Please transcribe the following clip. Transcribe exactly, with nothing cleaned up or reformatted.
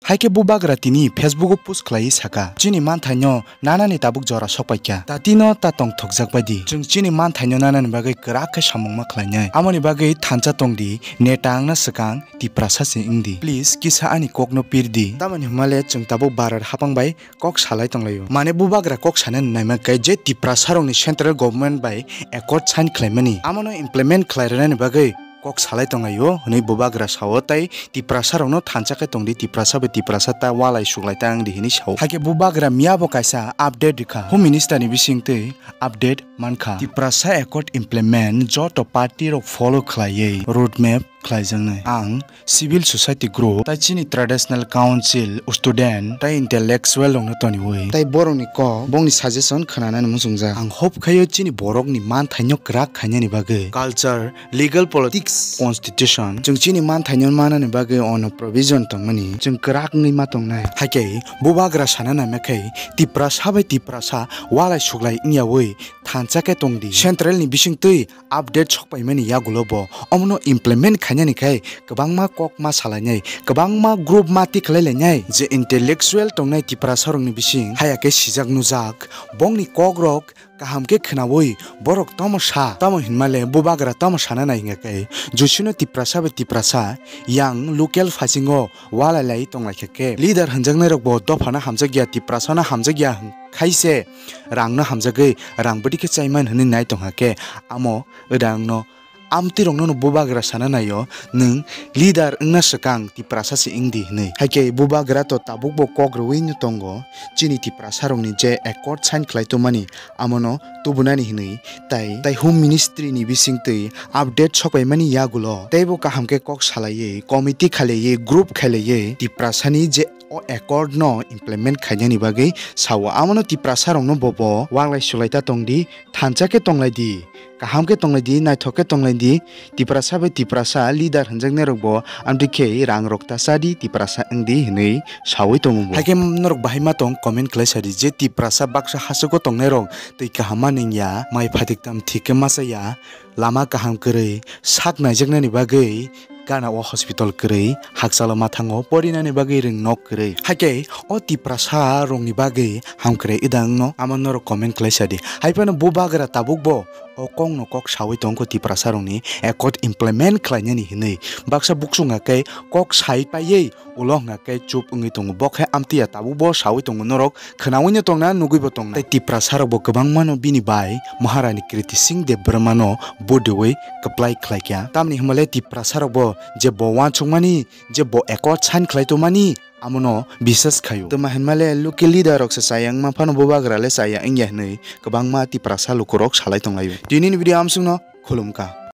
Hai khe bubagra tini Facebook o post khlaiwi saka, "Chini manthaino nanani tabuk jora sokpaikha. Tatino ta tongthokjak bai di. Chwng chini manthaino nanani bagwi kwrak khe samung ma khlainai. Amoni bagwi thansa tong di, neta wngna swkang Tiprasa se wng di. Please kisa ani kokno pir di." Tamoni hwnmale chwng tabuk Bharat hapang bai kok salai tonglaio. Mane bubagra kok sanani naima khe je Tiprasa rokni central government bai accord sign khlaimani, amono implement khlai rwnani bagwi kok salai tonglaio hwnwi bubagra sao, tei Tiprasa rokno thansa khe tongdi, Tiprasa bai Tiprasa ta walai suklai ta wng di hwnwi sao. Hakhe bubagra miyabo kaisa update rikha, Home Minister ni bisingtwi update mankha. Tiprasa accord implement joto party rok follow khlaiwi road map khlaijaknai. Ang civil society group, tai chini traditional council, student, tai intellectual rokno toniwi, tai borokni kok, bongni suggestion khwnanani muchungjak. Ang hope khaio chini borokni manthaino kwrak khainani bagwi culture, legal, politics, constitution, chwng chini manthaino manani bagwi ono provision tongmani chwng kwrak wngwi ma tongnai. Hakhe bubagra sana naima khe Tiprasa bai Tiprasa walai suklai wngyawi thansa khe tongdi. Central ni bisingtwi update sokpaimani yagulo bo omono implement khainani khai kwbangma kok ma salainai, kwbangma group ma tikhlai lainai. Je intellectual tongnai Tiprasa rokni bising haya khe sijak nujak, bongni kok rok kaham khe khwnawi borok tamo sa, tamo hinmale bubagra tamo sana nai hingya khe, jusino Tiprasa bai Tiprasa yang local phasingo walai lai tonglaikha khe, leader hwnjaknai rok bo dophano hamjakya, Tiprasano hamjakya hwn khaise rangno hamjagwi rang bwdikhe chaiman hwnwi nai tongha khe, amo wdangno amtwi rokno no bubagra sana naio, nwng leader wngna swkang Tiprasa se wngdi hwnwi. Hakhe bubagra to tabukbo kok rwino tongo, chini Tiprasa rokni je accord sign khlai tongmani amono tubunani hwnwi, tai, tai Home Ministry ni bisingtwi update sokpaimani yagulo teibo kaham khe kok salaiwi, committee khalaiwi, group khalaiwi Tiprasani je o accord no implement khainani bagwi sao. Amono Tiprasa rokno bobo walai sulai ta tongdi, thansa khe tonglai di, kaham khe tonglai di, naithok khe tonglai di, Tiprasa bai Tiprasa leader hwnjaknai rok bo amtwi khe rang rok ta cha di, Tiprasa wng di hwnwi sawi tongo bo. Hakhe norok bahai ma tong comment khlai sa di je Tiprasa baksa hachugo tongnai rok twi kaham ma nung ya, mai phatik tam thik khe ma cha ya, lama kaham kwrwi, sak naijaknani bagwi gana o hospital kwrwi, hakchalo ma thango, porinani bagwi rwng nok kwrwi. Hakhe o Tiprasa rokni bagwi hamkwrwi wdang no amo norok comment khlai sa di. Hai phano bubagra tabuk bo o kok no kok sawi tongkho Tiprasa rokni accord implement khlainani hinwi. Baksa buksung hakhe kok sai paiwi ulo hwnkha khe chup wngwi tongo. Bo khe amtwi ya tabuk bo sawi tongo norok. Khwnawi no tongna, nugwi bo tongna. Tei Tiprasa rok bo kwbangma no bini bai Maharani Kriti Singh Debbarma no vote rwui kwplai khlai kha. Tamni hwnba le Tiprasa rok bo je bo uansukmani, je bo accord sign khlai tongmani, amo no bisas khaio. Tma hwnba le local leader rok se chaya wngma phano bubagra le chaya wngya hwnwi kwbangma Tiprasa luku rok salai tonglaio. Tini ni video amsong no khulumkha.